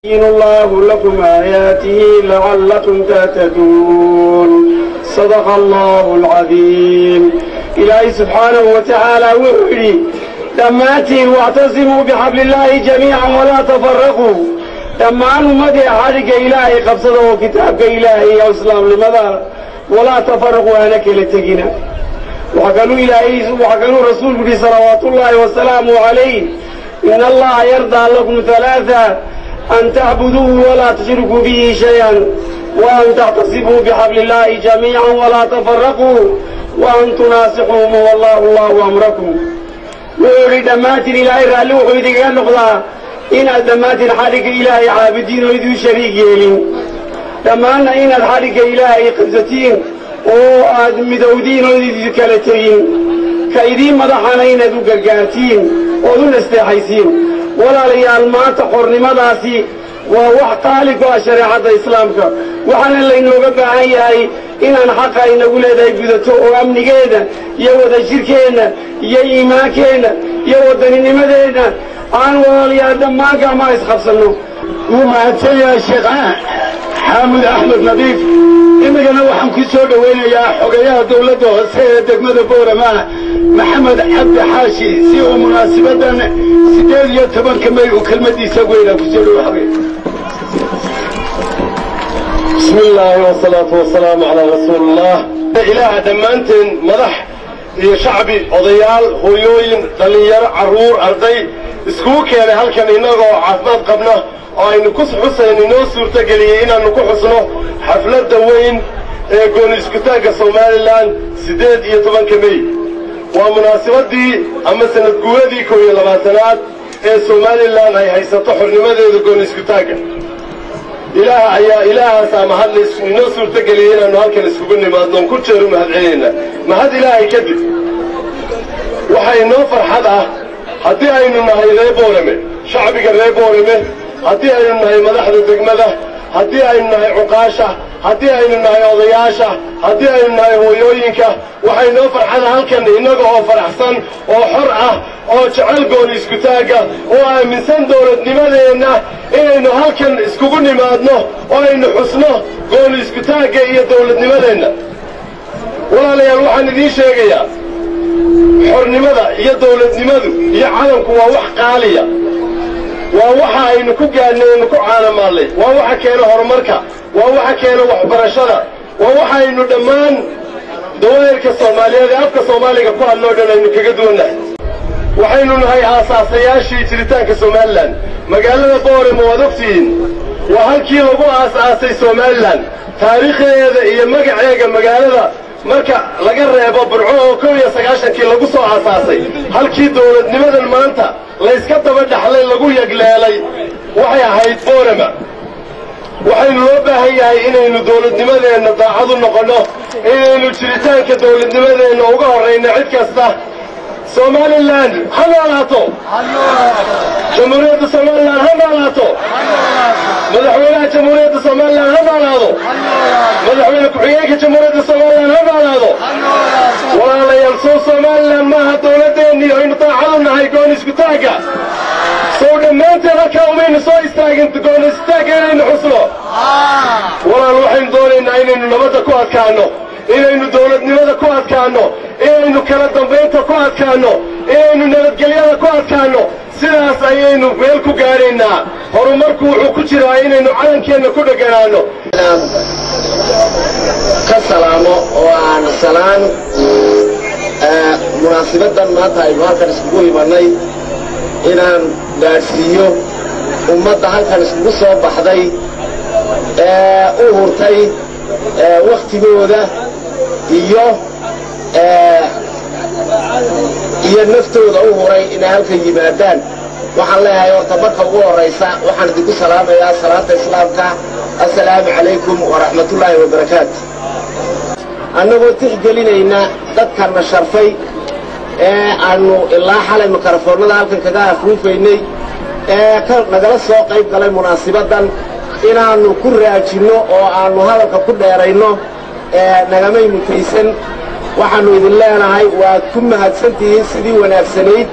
الله لكم آياته لعلكم تهتدون. صدق الله العظيم. إلهي سبحانه وتعالى وحري dhammaantiin واعتصموا بحبل الله جميعا ولا تفرقوا. Dhammaan ummadii xadhigga Ilaahay qabsada oo kitaabka Ilaahay iyo islaamnimada, ولا تفرقوا, hana kala tegina. Waxaa kaluu Ilaahay, waxaa kaluu Rasuulku yihi صلوات الله وسلامه عليه: إن الله يرضى لكم ثلاثا، أن تعبدوه ولا تشركوا به شيئا، وأن تعتصموا بحبل الله جميعا ولا تفرقوا، وأن تناصحوا من ولاه الله أمركم. Wuxuu yidhi dhammaantiin Ilaahay raalli wuxuu idinkaga noqdaa inaad dhammaantiin xadhigga Ilaahay caabudiin oo iduu shariig yeelin, dhammaanna inaad xadhigga Ilaahay qabsatiin oo aad midowdiin oo idin kala tegin, ka idiin madaxana inaad u gargaartiin ood u nasteexaysiin. Walaalayaal, maanta xornimadaasi waa wax qaali ku ah shareecadda Islaamka, waxaana laynooga baahan yahay inaan xaqa inagu leedahay gudato oo amnigeedna iyo wadajirkeenna iyo iimaankeenna iyo waddaninimadeenna aan, walaalayaal, dhammaan gacmaha isqabsanno. Wuu mahadsan yahay Sheekh Xaamud Axmed Nadiif. Imigana waxaan ku soo dhowaynayaa xogayaha dowladda hoose ee degmada Boorama, Maxamed Cabdi Xaashi, si uu munaasibadan 18-ka May uu kelmaddiisa weyna ku soo dhowo. Xogey. بسم الله والصلاة والسلام على رسول الله. Ilaaha dhammaanteen, madax iyo shacbi, odayaal, hooyooyin, dhallinyaro, carruur, arday, iskugu keenay halkan innagoo caafimaad qabna oo aynu ku xusayn, inoo suurtageliyey inaannu ku xusno xafladda weyn ee gooni iskutaagga Somaliland 18-ka Mey. Waa munaasabadii ama sanad guuradii 21-aad ee Somaliland ay haysato xornimadeeda gooni iskutaagga. Ilaah ayaa, ilaahaasaa mahad inoo suurtageliyey inaannu halkan iskugu nimaadno oon ku jeeru mahadcelinaynaa. Mahad Ilaahay kadib, waxaa inoo farxad ah haddii aynu nahay reer Boorame, shacbiga reer Boorame, haddii aynu nahay madaxda degmada, haddii aynu nahay cuqaasha, haddii aynu nahay odayaasha, haddii aynu nahay hooyooyinka, waxaa inoo farxada halkan innaga oo faraxsan oo xor ah oo jecel gooni iskutaagga oo aaminsan dowladnimadeenna inaynu halkan iskugu nimaadno oo aynu xusno gooni iskutaagga iyo dowladnimadeenna. Walaalayaal, waxaan idiin sheegayaa xornimada iyo dowladnimadu iyo calanku waa wax qaaliya, waa waxa aynu ku gaadhnay, aynu ku caanamaallay, waa waxa keena horumarka, waa waxa keena waxbarashada, waa waxaynu dhammaan dawaayirka Soomaaliyeed ee afka Soomaaliga ku hadloo dhan aynu kaga duwannahay. Waxaynu nahay aasaasayaashii jiritaanka Somaliland. Magaalada Boorama waad ogtihiin, waa halkii lagu aas-aasay Somaliland taariikhdeeda iyo magaceega. Magaalada marka laga reebo Burco oo 91-kii lagu soo aasaasay, halkii dowladnimadan maanta layska daba dhaxlay lagu yagleelay waxay ahayd Boorama. Waxaynu loo baahan yahay inaynu dowladnimadeenna daacad u noqonno, inaynu jiritaanka dowladnimadeenna uga horrayno cid kasta. Somaliland ha noolaato! Jamhuuriyadda Somaliland ha noolaato! Madaxweynaha Jamhuuriyadda Somaliland ha noolaado! Madaxweyne ku-xigeenka Jamhuuriyadda Somaliland ha noolaado! Walaalayaal, sow Somaliland maaha dowladdeennii aynu daacad u nahay gooni iskutaagga? Sow dhammaanteen halkaa umaynu soo istaagin gooni iskutaagga inaynu xusno? Walaal, waxaynu doonaynaa inaynu nabadda ku adkaanno, inaynu dowladnimada ku adkaanno, inaynu kala dambaynta ku adkaanno, inaynu nabadgelyada ku adkaanno. Sidaas ayaynu meel ku gaadhaynaa. Horumarku wuxuu ku jiraa inaynu calankeenna ku dheganaanno. Inaan ka salaamo oo aan salaan munaasibaddan maanta aynu halkan iskugu imanay inaan gaadhsiiyo ummadda halkan iskugu soo baxday ee u hurtay wakhtigooda iyo naftooda u huray inay halkan yimaadaan. Waxaan leeyahay horta marka ugu horraysa waxaan idinku salaamayaa salaanta Islaamka: assalaamu calaykum waraxmatullaahi wabarakaatu. Annagoo tixgelinayna dadkanna sharfay ee aannu ilaa xalay mikarafoonnada halkan kaga afuufaynay ee ka nagala soo qayb galay munaasibaddan, inaannu ku raajinno oo aannu hadalka ku dheerayno nagamay mutaysan. Waxaannu idin leenahay waad ku mahadsantihiin sidii wanaagsanayd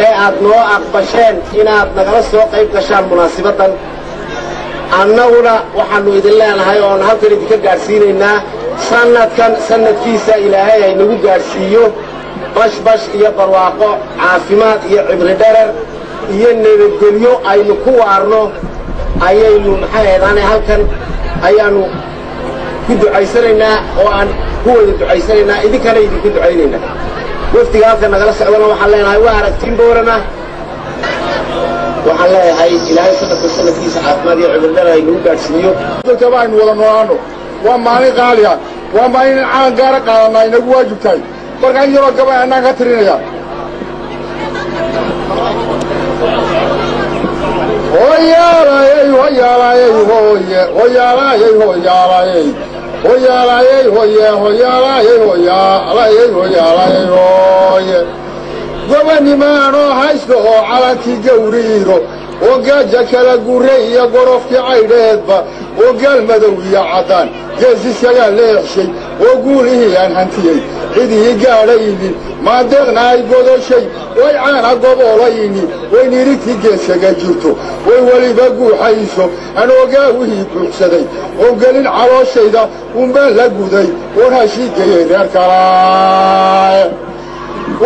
ee aad noo aqbasheen inaad nagala soo qayb gashaan munaasibaddan. Annaguna waxaannu idin leenahay oon halkan idinka gaadhsiinaynaa sannadkan sannadkiisa Ilaahay haynagu gaadhsiiyo bashbash iyo barwaaqo, caafimaad iyo cimri dherer iyo nabadgelyo aynu ku waarno. Ayaynu maxay ahaydaane halkan ayaannu ku ducaysanaynaa oo aan ku wada ducaysanaynaa, idinkana idinku ducaynaynaa. Wafdiga halkan nagala socdana waxaan leenahay waa aragtiin Boorama. Waxaan leeyahay Ilaahay sanadka sanadkiisa caafimaad iyo cimri dherer haynagu gaadhsiiyo. Dadkaba aynu wada noolaano. Waa maalin qaali ah, waa maalin in calan gaara qaadanaa inagu waajib tahay. Marka in yaroo gabay annaan ka tirinaya. Hoyaalayey, hoyaalayey, hoye, hoyaalayey, hoyaalayey, hoyaalayey, hoye, hoyaalayey, hoyaalayey, hoyaalayey, hoye. Gobanimaanoo haysto oo calankii gawriiro oo gaaja kala gurre iyo gorofkii caydheedba oo gaal madow iyo caddaan geesiskagaa leexshay oo guulihii aan hantiyey cidihii gaadhaynin maandeeqna ay godoshay way caana gobolayni way nirigtii geeskaga jirto way weliba guuxayso anoogaawihii buuxsaday oo gelin calooshayda unbaan la guday oon hashiigeeyey reer kalaaye,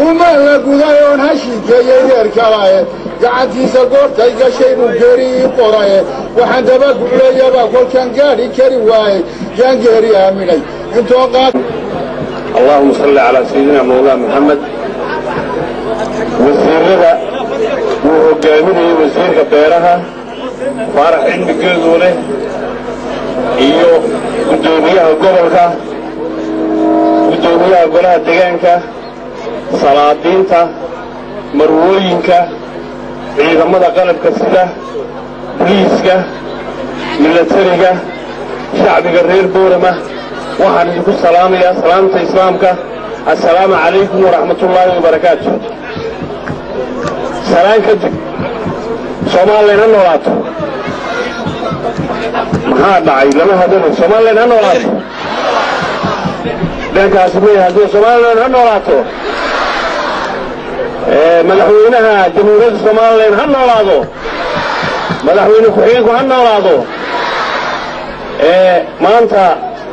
umaan la guday oon hashiigeeyey reer kalaaye. Gacantiisa goortay gashay buu geeri ii qoraye, waxaan daba gucleeyaba kolkaan gaadhi kari waayey yaan geeri aaminay intoo qaad. Allahuma salli calaa sayidina mawlaa Maxamed. Wasiirada wuu hogaaminayey wasiirka beeraha Faarax Cilmi Geeduule iyo guddoomiyaha gobolka, guddoomiyaha golaha degaanka, salaadiinta, marwooyinka, ciidamada qalabka sida boliiska, milatariga, shacbiga reer Boorama, waxaan idinku salaamayaa salaamta islaamka: assalaamu calaykum waraxmatullaahi wabarakaatu. Salaan kadib, Soomalilan ha noolaato. Maxaa dhacay? Lama hadano. Somalilan ha noolaato. Dhankaasi may haddii. Somalilan ha noolaato. Madaxweynaha Jamhuuriyadda Somalilan ha noolaado. Madaxweyne ku-xigeenku ha noolaado. Maanta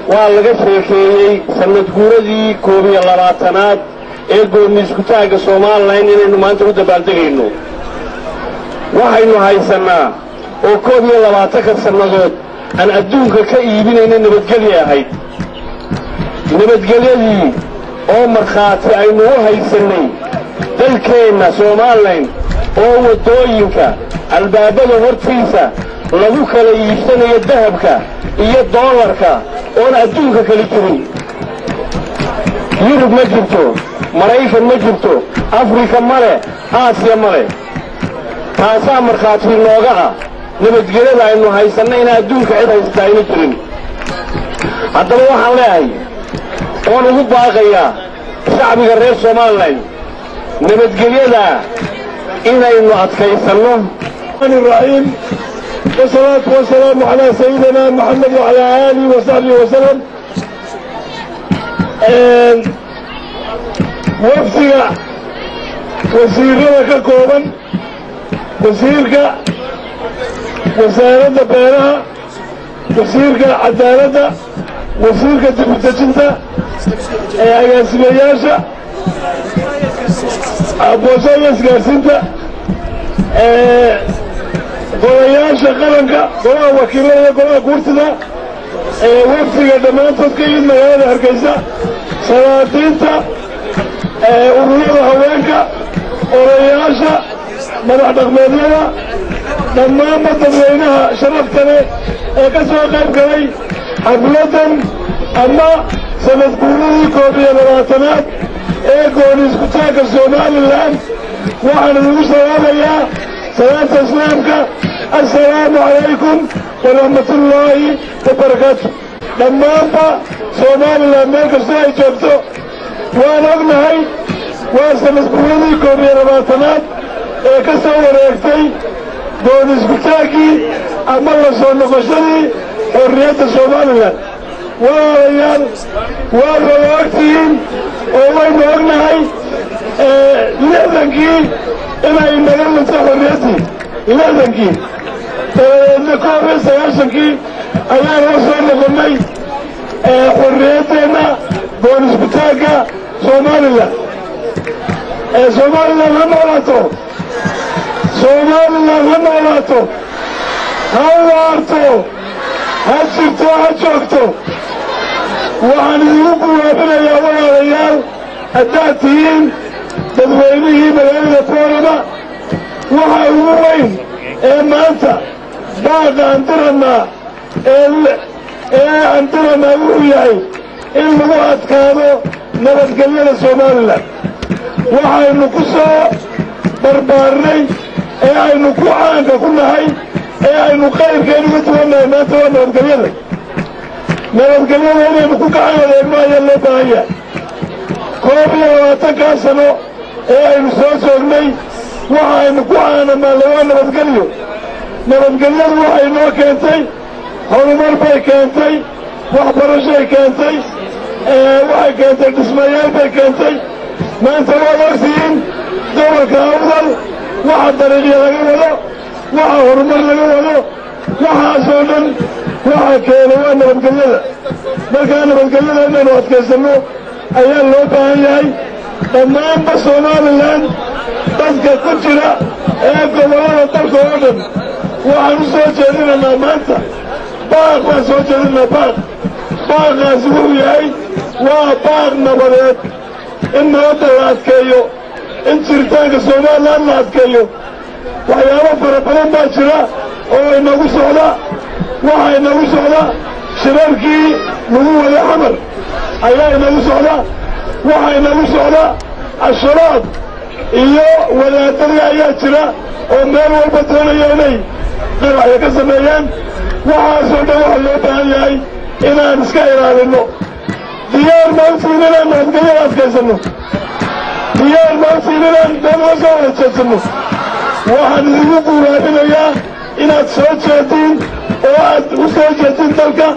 waa laga sheekeeyey sanad guuradii 21aad ee goonni iskutaagga Somalilan inaynu maanta u dabaaldegayno. Waxaynu haysannaa oo 21ka sannadood aan adduunka ka iibinayna nabadgelya ahayd, nabadgelyadii oo markhaati aynu u haysannay dalkeenna Somalilan oo waddooyinka albaabada hortiisa lagu kala iibsanayo dahabka iyo doolarka oon adduunka kala jirin. Yurub ma jirto, Maraykan ma jirto, Afrika ma leh, Aasiya ma leh. Taasaa markhaati nooga ah nabadgelyada aynu haysanna inaa adduunka cid haysataa ayna jirin. Haddaba waxaan leeyahay oon ugu baaqayaa shacbiga reer Somalilan nabadgelyada inaynu adkaysanno. الرحيم، والصلاة والسلام على سيدنا محمد وعلى آله وصحبه وسلم. Wafdiga wasiirada ka kooban, wasiirka wasaaradda beeraha, wasiirka cadaaladda, wasiirka dibudejinta, ee agaasimayaasha boosada isgaarsiinta, golayaasha qaranka, golaha wakiilada iyo golaha guurtida, wafdiga dhammaantood ka yimid magaalada Hargeysa, salaadiinta, ururada haweenka, odayaasha, madax dhaqmeedyada, dhammaanba dadweynaha sharafta leh ee ka soo qayb galay xafladdan ama sanad guuradii 21aad ee gooni iskutaagga Somalilan, waxaan idigu salaamayaa salaamta islaamka: assalaamu calaykum waraxmatullaahi wabarakaatu. Dhammaanba Somalilan meel kastoo ay joogto waan ognahay waa sanad guuradii 21aad ee ka soo wareegtay gooni iskutaaggii ama la soo noqoshadii xorriyadda Somalilan. Walaalayaal, waad wada ogtihiin oo waynu ognahay 60kii inay naga lunto xorriyaddii 60kii. Dabadeedna 91-kii ayaan la soo noqonnay xorriyaddeenna, boonisbitaanka Somalilan. Somalilan ha noolaato! Somalilan ha noolaato! Ha waarto! Ha jirto! Ha joogto! Waxaan idigu guwaabinayaa, walaalayaal, haddaad tihiin dadweynihii magaalada Boorama, waxa ugu weyn ee maanta baaqa aan dirannaa ee aan dirannaa wuxuu yahay in lagu adkaado nabadgelyada Somalilan. Waxaynu ku soo barbaarnay ee aynu ku caanka ku nahay ee aynu qayrkeen uga duwannahay maanta waa nabadgelyada. Nabadgelyada inaynu ku gacan adeegno ayaa loo baahan yahay. 21-kaa sano ee aynu soo joognay waxa aynu ku caanamaalnay waa nabadgelyo. Nabadgelyadu waxay noo keentay horumar bay keentay, waxbarashay keentay, waxay keentay dhismayaal bay keentay. Maanta waad ogtihiin gobolka Awdal waxa dariiqya laga wado, waxa horumar laga wado, waxaasoo dhan waxa keenay waa nabadgelyada. Markaa nabadgelyada inaynu adkaysanno ayaa loo baahan yahay. Dhammaanba Somalilan dadka ku jira ee gobollada dalka oo dhan waxaan u soo jeedinaynaa maanta baaq baan soo jeedinaynaa. Baaq baaqaasi wuxuu yahay waa baaq nabadeed, in nabadda la adkeeyo, in jiritaanka Somalilan la adkeeyo. Waxyaabo fara badan baa jira oo inagu socda. Waxaa inagu socda shirarkii lagu waday Xamar ayaa inagu socda. Waxaa inagu socda Al-Shabaab iyo wadaadadii ayaa jira oo meel walba doonaya inay qaraxyo ka sameeyaan. Waxaasoo dhan waxaa loo baahan yahay inaan iska ilaalinno. Diyaar maantiin inaan nabadgelyada adkaysanno? Diyaar maantiin inaan meel uga soo wada jeedsanno? Waxaan idigu guuraabinayaa inaad soo jeediin oo aad u soo jeedin dalka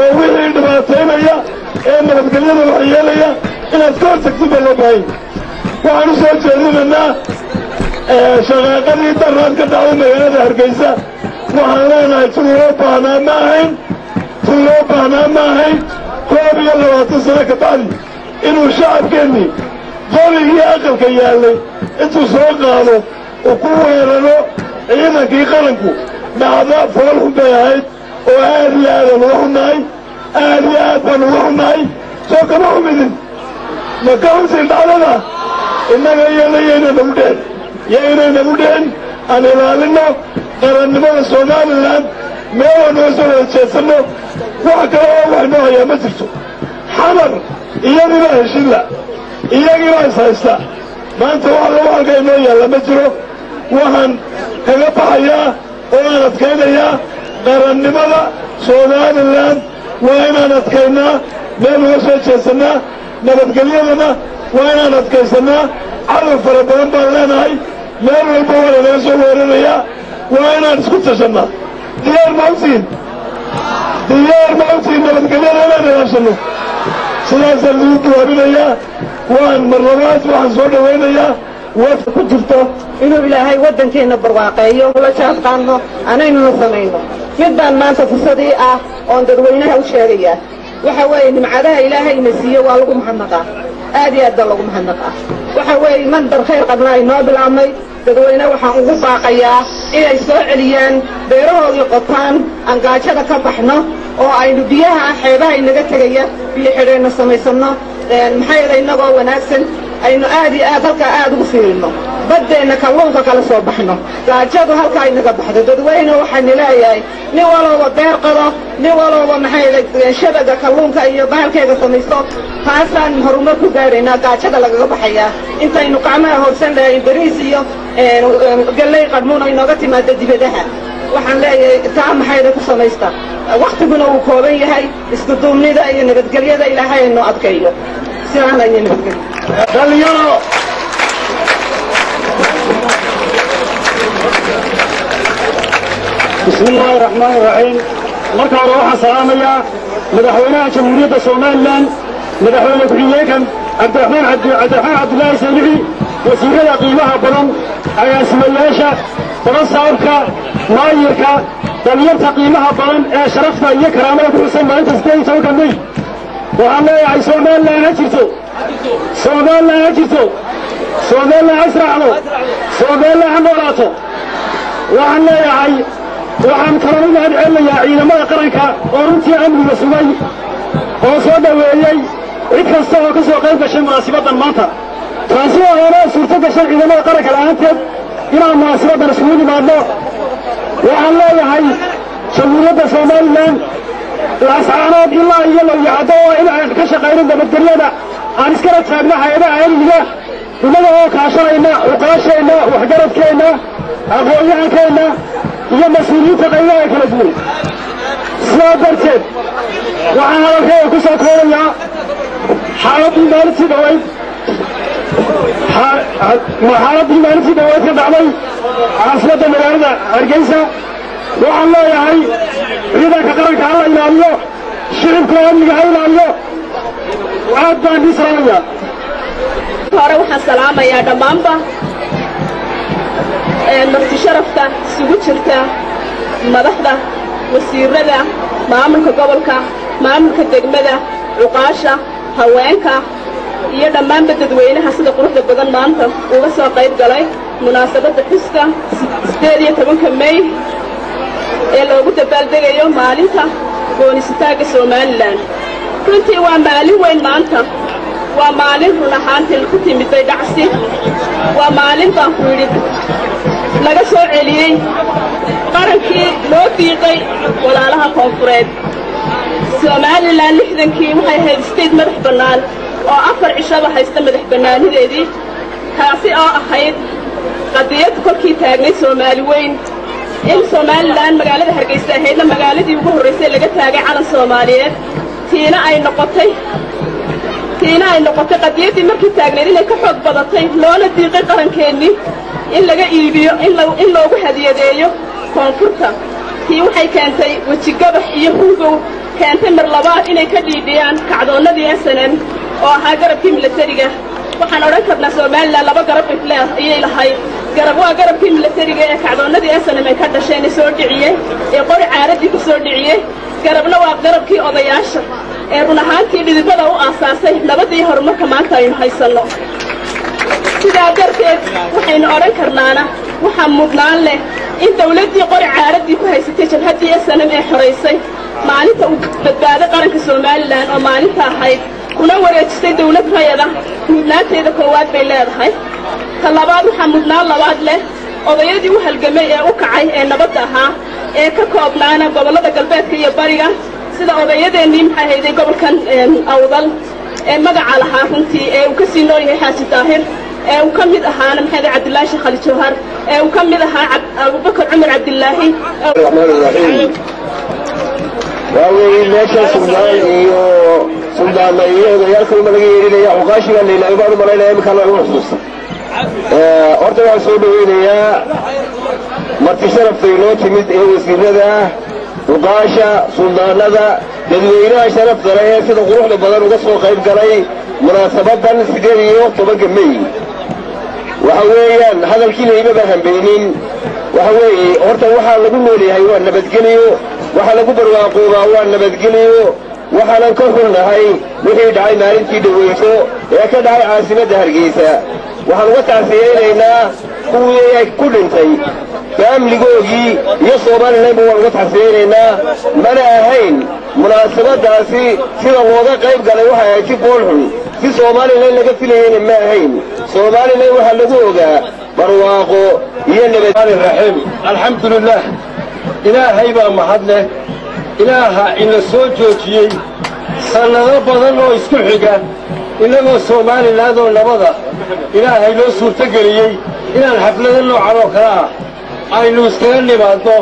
oo wixii dhibaataynaya ee nabadgelyada waxyeelaya inaad ka hortagtin baa loo baahanya. Waxaan u soo jeedinaynaa shaqaaqadii daraad ka dhacday magaalada Hargeysa. Waxaan leenahay tu loo baahnaa ma ahayn, tu loo baahnaa ma ahayn. 21 sano ka bacdi inuu shacabkeennii qorigii aqalka yaallay intuu soo qaado uu ku weeraro ciidankii qaranku, dhacda foolxun bay ahayd oo aad iyo aadaan uga xunnahay, aad iyo aad baan uga xunnahay. Soo kama xumidin? Ma ka xuntiin dhacdada? Innaga iyana yaynay nagu dhicin, yaynay nagu dhicin. Aan ilaalinno qarannimada Somalilan, meel aan uga soo wada jeedsanno. Wax kale oo wax noo hayaa ma jirto. Xamar iyagiibaa heshinla, iyagiibaa is haysta. Maanta wax lagu halka inoo yaalla ma jiro. Waxaan kaga baxayaa oo aan adkaynayaa qarannimada Somalilan waa inaan adkaynaa, meel uga soo jeedsannaa. Nabadgelyadana waa inaan adkaysannaa. Cadow fara badan baan leenahay, meel walba waa lanaga soo weerarayaa. Waa inaan isku tashannaa. Diyaar ma utiin? Diyaar ma utiin nabadgelyada inaan ilaashanno? Sidaasaan lagu jawaabinayaa. Waan mar labaad waxaan soo dhowaynayaa ku jirto inuu Ilaahay waddankeenna barwaaqeeyo, la jaanqaadno, anaynuna samayno. Mid baan maanta fursadii ah oon dadweynaha u sheegayaa, waxa weeye nimcadaha Ilaahay ina siiye waa lagu mahadnaqaa, aad iyo aad baa lagu mahadnaqaa. Waxa weeye mandar khayr qabnaa inoo bilaabmay. Dadweyne waxaan ugu baaqayaa inay soo celiyaan beerahoodii, qotaan, aan gaajada ka baxno oo aynu biyaha xeebaha inaga tegaya biyo xidheenna samaysanno. Maxaa yeelay innagoo wanaagsan aynu aad iyo aad halkaa aad ugu fiirino baddeenna, kalluunka kala soo baxno, gaajadu halkaa inaga baxdo. Dadweyne waxaani leeyahay, nin walooba beer qado, nin walooba maxaa yeelay shabaga kalluunka iyo bahalkeega samaysto. Taasaan horumar ku gaaraynaa, gaajada lagaga baxayaa, intaynu gacmaha hoorsan lahayn bariis iyo galley qadhmuun ay nooga timaado dibadaha. Waxaan leeyahay taa maxayda ku samaysta, wakhtiguna wuu kooban yahay. Isku duubnida iyo nabadgelyada Ilaahay aynoo adkeeyo. Sidaan ayay nabadgelyo dhalinyaro. Bismi illaahi raxmaani raxiim. Marka hore waxaan salaamayaa madaxweynaha Jamhuuriyadda Somalilan, madaxweyne ku-xigeenkan Cabdiraxmaan Cabdulaahi Saylixi, wasiirrada qiimaha badan, agaasimayaasha, barasaabka, Maayirka, dhalinyarta qiimaha badan ee sharafta iyo karaamada ku xusan maalinta 18-ka May, waxaan leeyahay: Somaliland ha jirto, Somaliland ha jirto, Somaliland ha israacdo, Somaliland ha noolaato. Waxaan leeyahay, waxaan kaloo u mahad celinayaa ciidamada qaranka oo runtii amniga sugay oo soo dhoweeyey cid kasta oo ka soo qayb gashay munaasibaddan maanta. Taasi oo aanaa suurto gashay ciidamada qaranka la'aanteed inaan munaasibaddan isugu nimaadno. Waxaan leeyahay, Jamhuuriyadda Somaliland, Laascaanood ilaa iyo Lowyacaddo oo in aan ka shaqayno nabadgelyada, aan iskala taagno hay'adaha amniga, innaga oo kaashanayna cuqaasheenna, waxgaradkeenna, aqoon-yahankeenna iyo mas-uuliyiinta qaybaha kala duwan. Sidaa darteed waxaan hadalkayga ku soo koobayaa xaaladdii maalintii dhaweyd ka dhacday caasimadda magaalada Hargeysa. Waxaan leeyahay, ciidanka qaranka ha la ilaaliyo, shicibka amniga ha ilaaliyo. Aad baan ii salaamayaa. Hore waxaan salaamayaa dhammaanba marti sharafta isugu jirta madaxda, wasiirada, maamulka gobolka, maamulka degmada, cuqaasha, haweenka iyo dhammaanba dadweynaha sida quruxda badan maanta uga soo qayb galay munaasabadda xuska 18-ka May ee loogu dabaaldegayo maalinta goonisitaagga Somaliland. Runtii waa maalin weyn maanta. Waa maalin run ahaantii ku timiday dhacsi. Waa maalin baan ku yidhi laga soo celiyey qarankii loo diiqay walaalaha koonfureed. Somaliland 60-kii waxay ahayd state madax bannaan oo 4 cishaba haysta madax bannaanideedii, taasi oo ahayd qadiyad kolkii taagnayd Soomaali weyn. In Somaliland magaalada Hargeysa ahaydna magaaladii ugu horraysay laga taagay calan Soomaaliyeed, tiina ay noqotay qadiyaddii markii taagnayd inay ka xoog badatay, loona diiqay qarankeenii in laga iibiyo, in loogu hadiyadeeyo koonfurta. Tii waxay keentay wejigabax iyo hugow, keentay mar labaad inay ka dhiidhiyaan kacdoonnadii SNM oo ahaa garabkii milatariga. Waxaan odhan karnaa Somaliland laba garab ayay lahayd. Garab waa garabkii milatariga ee kacdoonnadii SNM ay ka dhasheen ee soo dhiciyey, ee qori caaraddii ku soo dhiciyey. Garabna waa garabkii odayaasha ee run ahaantii dhidibada u aasaasay nabadii horumarka maanta aynu haysanno. Sidaa darteed waxaynu odhan karnaana waxaa mudnaan leh in dawladdii qori caaraddii ku haysatay jabhaddii SNM ee xoraysay maalinta uu badbaaday qaranka Somaliland oo maalinta ahayd kuna wareejisay dawlad rayada, mudnaanteeda koowaad bay leedahay. Ta labaad, waxaa mudnaan labaad leh odayadii u halgamay ee u kacay ee nabadda ahaa ee ka koobnaana gobollada galbeedka iyo bariga, sida odayadeennii maxay hayday gobolkan Awdal ee magaca lahaa runtii, ee uu ka sii nool yahay Xaaji Daahir, ee uu ka mid ahaana maxay Cabdillaahi Sheekh Ali Jawhar, ee uu ka mid ahaa Abubakar Cumar Cabdillaahi. الرحمن الرحيم. Waa weeye, meesha suldaan iyo suldaana iyo odayaal kaluma laga yeerinaya, cuqaashi baa la ilaahay baan u malaynaya iminkaa lagu xusuusta. Horta waxaan soo dhaweynayaa marti sharafta inoo timid ee wasiirada, cuqaasha, suldaanada, dadweynaha sharafta leh ee sida quruxda badan uga soo qayb galay munaasabadan 18-ka May. Waxa weeyaan, hadalkii laymaba hambeynin. Waxa weeye, horta waxaa lagu nool yahay waa nabadgelyo, waxaa lagu barwaaqoobaa waa nabadgelyo. Waxaanan ka xunnahay wixii dhacay maalintii dhaweyso ee ka dhacay caasimadda Hargeysa. Waxaan uga tacsiyeynaynaa kuwii ku dhintay, faamligoogii iyo Somalilandba waan uga tacsiyeynaynaa. Mana ahayn munaasabadaasi sida looga qayb galay, waxay ahayd si foolxun, si Somaliland laga filayeyna ma ahayn. Somaliland waxaa lagu ogaa barwaaqo iyo nabad. Raxiim, alxamdulilah, Ilaahay baa mahad leh. Ilaaha ina soo joojiyey sannado badan oo isku xiga innagoo Somaliland oo nabada, Ilaahay noo suurtogeliyey inaan xaflado noocan oo kale ah aynu iskaga nimaadno,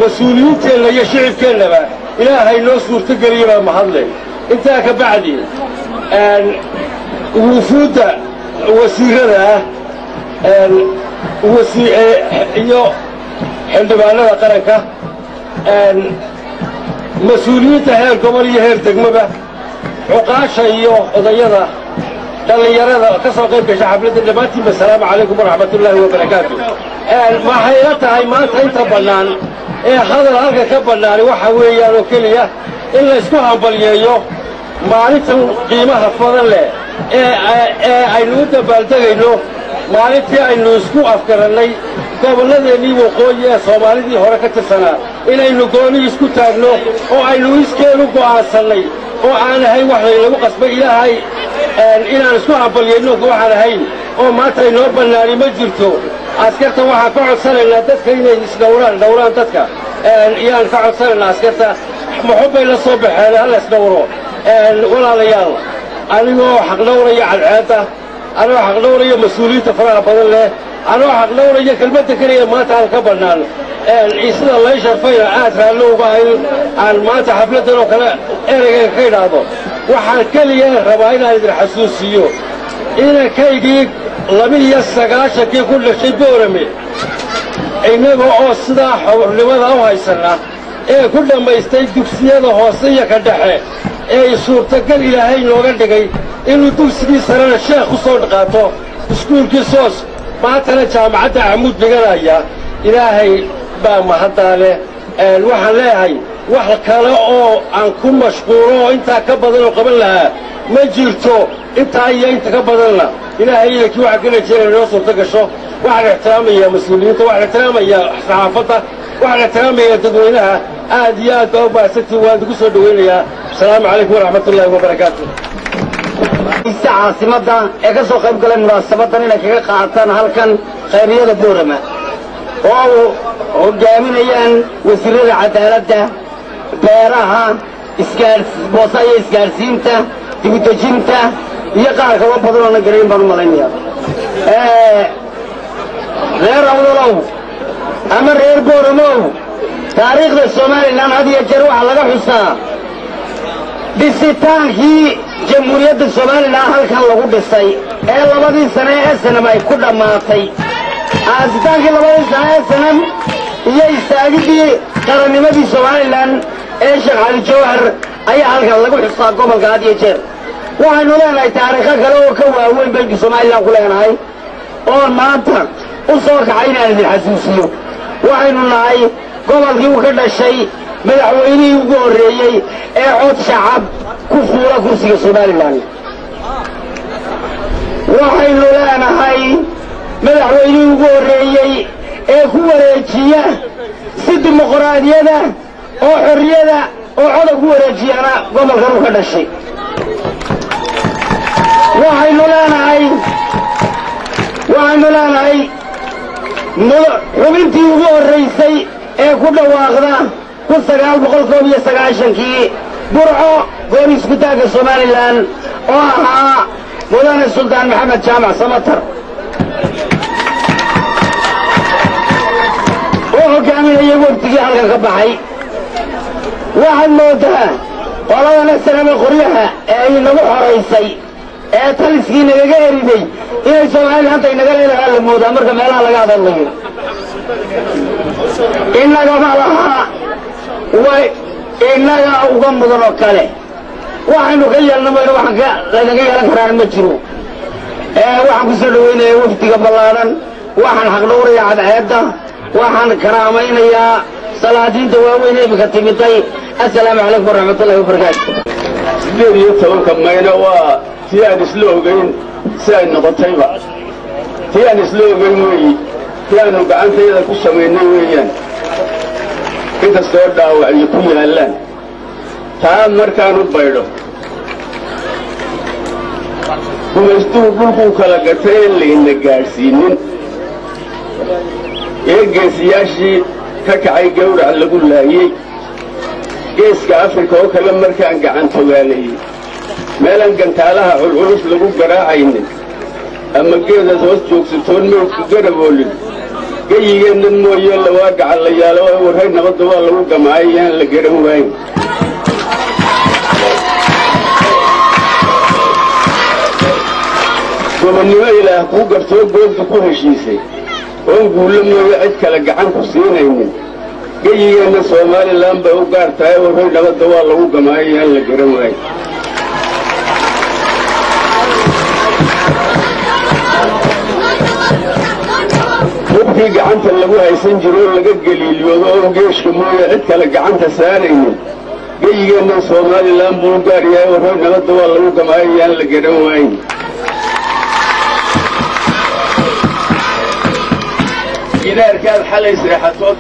mas-uuliyiinteenna iyo shicibkeennaba Ilaahay noo suurtogeliyey baa mahad leh. Intaa ka bacdi, wufuudda wasiirada ah iyo xildhibaanada qaranka, mas-uuliyiinta heer gobol iyo heer degmaba, cuqaasha iyo odayada Dhallinyarada ka soo qayb gasha xafladda dhammaantiinba, asalaamu calaykum waraxmatullaahi wabarakaatu. Waxay ila tahay maanta inta bannaan ee hadal halka ka bannaani waxa weeyaan oo keliya in laysku hambalyeeyo maalintan qiimaha badan leh ee aynu u dabaaldegayno, maalintii aynu isku afgarannay gobolladeennii waqooyi ee Soomaalidii hore ka tirsanaa inaynu gooni isku taagno oo aynu iskeenu go'aansannay oo aan ahayn wax laynagu qasbay. Ilaahay inaan isku hambalyayno waxaan ahayn oo maanta inoo bannaani ma jirto. Askarta waxaan ka codsanaynaa dadka inay isdhowraan, dhowraan dadka iyaan ka codsanaynaa. Askarta muxubbay la soo baxeen, ha la isdhowro. Walaalayaal, anigoo xaqdhowraya cadceedda, anoo xaqdhowraya mas-uuliyiinta faraha badan leh, anoo xaqdhowraya kelmadda keliya maanta aan ka bannaan, sida lay sharfayna aad raallo uga ahayn aan maanta xafladdan oo kale ereyga ka idhaahdo, waxaan keliya rabaa inaan idin xasuusiyo inankaygii 92-kii ku dhashay Boorame, innaga oo sidaa xornimada u haysanna ee ku dhammaystay dugsiyada hoose iyo ka dhexe, ee suurtagal Ilaahay nooga dhigay inuu dugsigii sarena Sheekh ku soo qaato, iskuulkii SOS, maantana jaamacadda Camuud dhiganaya. Ilaahay baa mahaddaa leh. Waxaan leeyahay wax kale oo aan ku mashquulo oo intaa ka badan oo qaban lahaa ma jirto. Intaa iyo inta ka badanna Ilaahay idankii waxaan ka rajeynaya inoo suurto gasho. Waxaan ixtiraamayaa mas-uuliyiinta, waxaan ixtiraamayaa saxaafadda, waxaan ixtiraamayaa dadweynaha. Aad iyo aad baa u mahadsantiin, waan idinku soo dhowaynayaa. Asalaamu calaykum waraxmatullaahi wabarakaatu. Caasimadda ee ka soo qayb galay munaasabadan inay kaga qaataan halkan khayriyada Boorama oo hogaaminayaan wasiirada cadaaladda, beeraha, boosa iyo isgaadhsiinta, dibudejinta iyo qaar kaloo badan oo na garayn baan u malaynaya. Reer Awdalow ama reer Booramow, taariikhda Somalilan had iyo jeer waxaa laga xusaa dhisitaankii Jamhuuriyadda Somalilan halkan lagu dhisay ee labadii sane ee SNM ay ku dhammaatay, aasitaankii labadii sane ee SNM iyo istaagiddii qarannimadii Somalilan ee Sheekh Cali Jawhar ayaa halkan lagu xusaa gobolka had iyo jeer. Waxaynu leenahay taariikho kale oo ka waaweyn baynu Somalilan ku leenahay oon maanta u soo kacay inaan idin xasuusiyo. Waxaynu nahay gobolkii uu ka dhashay madaxweynihii ugu horreeyey ee cod shacab ku fuula kursiga Somalilan. Waxaynu leenahay madaxweynihii ugu horreeyey ee ku wareejiya si dimuqraadiyada oo xorriyada oo coda ku wareejiyana gobolkan uu ka dhashay. Waxaynu leenahay xubintii ugu horraysay ee ku dhawaaqda 1991-kii Burco gooni iskutaagga Somalilan oo ahaa Mudane Suldaan Maxamed Jaamac Samatar oo hogaaminayay wafdigii halkan ka baxay. Waxaad mooddaa qoladana SNM qoryaha ee ay nagu xoraysay ee taliskii nagaga eriday inay Somalilaanta inaga leedahaa la moodaa marka meelaha laga hadalayo. Innagama laha, way innaga uga mudan oo kale. Waxaynu ka yeelna mayno, waxaan ka laynaga yeelan karaan ma jiro. Waxaan ku soo dhawaynayaa wafdiga ballaadhan, waxaan xaqdhowrayaa cadceedda, waxaan karaamaynayaa salaadiinta waaweyn ee imika timiday. Assalaamu calaykum waraxmatullahi wabarakaatu. 18-ka Mayna waa tii aan isla ogayn si ay noqotayba, tii aan isla ogayn weeyi, tii aanu gacantayada ku samaynay weeyaan, inkastoo dhaawacyo ku yaallaan. Taa markaan u baydho, gumaystuhu dhulkuu kala gatay een layna gaadhsiinin ee geesiyaashii ka kacay gawrac lagu laayey, Geeska Afrika oo kale markaan gacan togaaleeyey, meelaan gantaalaha culculus lagu garaacaynin ama geedaad hoos joogsatoon meydku garaboolin, geyigeennan mooye lawaa gacallayaalo ee warray nabadda waa lagu gamaayay yaan la garan waayn. Gobonnimo Ilaah kuu gartoo goobta ku heshiisay oon guullo mooye cid kale gacan ku siinaynin, geyigeenna Somalilan bay u gaar tahay. Warray nabadda waa lagu gamaayay yaan la garan waayn. Hubkii gacanta lagu haysan jiro oo laga galiiliyoodo oon geeshka mooye cid kale gacanta saaraynin, geyigeennan Somalilan buu u gaar yahay. Warhoy, nabadda waa lagu gamaayayaan la garan waayn. Gidaarkaad xalay seexatood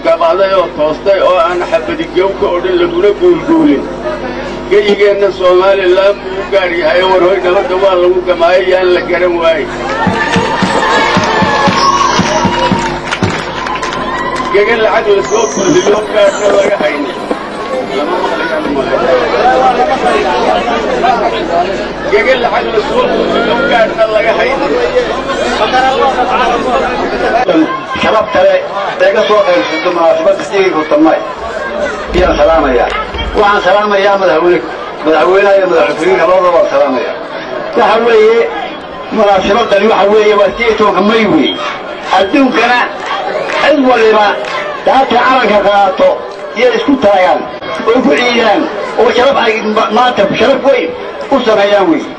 gamaaday oo toostay oo aan xabadigow ka odhan laguna guulguulin, geyigeenna Somalilan buu u gaar yahay. Warhoy, nabadda waa lagu gamaayayaan la garan waayn. Gega lacag la soo buuxiyo gaadhna laga haynin, lama maqlayaan. Gega lacag la soo buuxiyo gaadhna laga haynin. Sharaf kale ee ka soo qaybsato munaasabadda 18-ka May ayaan salaamayaa. Waxaan salaamayaa madaxweyne, madaxweynaha iyo madaxweyne labadaba waan salaamayaa. Waxa weeye munaasabadani waxa weeye waa 18-ka May weeye. Adduunkana cid waliba daata calanka qaato iyo isku taagaan oo ku ciidaan oo sharaf ay maanta sharaf weyn u sameeyaan weeye.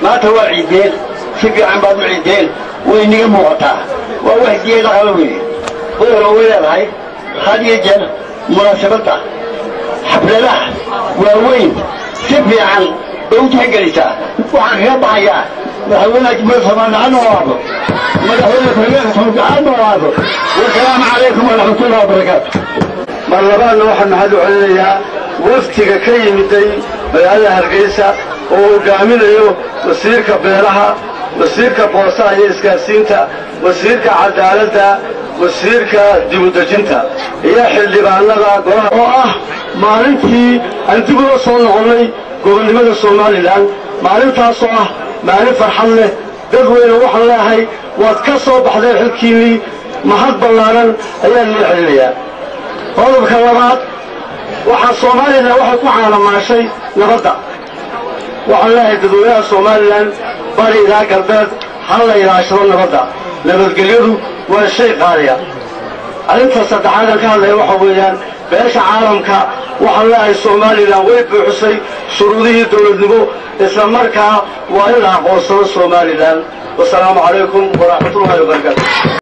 Maanta waa ciideen, si fiican baad u ciideen, way niga muuqataa, waa wax diya dhaqaba weeye. Boora way leedahay had iyo jeer munaasabadda xafladaha waaweyn si fiican bay u tixgelisaa. Waxaan kaga baxayaa madaxweynaha Jamhuuriyadda Soomaaliya ha noolaado, madaxweyne ku-xigeenka Soomaaliya ha noolaado. Wasalaamu calaykum waraxmatullahi wabarakaatu. Mar labaadna waxaan mahad u celinayaa waftiga ka yimiday magaalada Hargeysa oo hogaaminayo wasiirka beeraha, wasiirka boosaha iyo isgaarsiinta, wasiirka cadaaladda, wasiirka dibudejinta iyo xildhibaanada golaha, oo ah maalintii aan dib ula soo noqonnay gobonnimada Somalilan, maalintaasoo ah maalin farxad leh. Dadweyne waxaan leeahay, waad ka soo baxdeen xilkiinnii, mahad ballaaran ayaan loo celinayaa. Qodobka labaad, waxaa Somalilan waxay ku caalamaashay nabadda. Waxaan leeyahay dadweynaha Somalilan, bari ilaa galbeed, ha la ilaashado nabadda. Nabadgelyadu waa shay qaaliya. Arrinta saddexaad aan ka hadlaya waxa weeyaan beesha caalamka. Waxaan leeyahay Somalilan way buuxisay shuruudihii dowladnimo, isla markaa waa in la aqoonsado Somalilan. Wasalaamu calaykum waraxmatullahi wabarakaatu.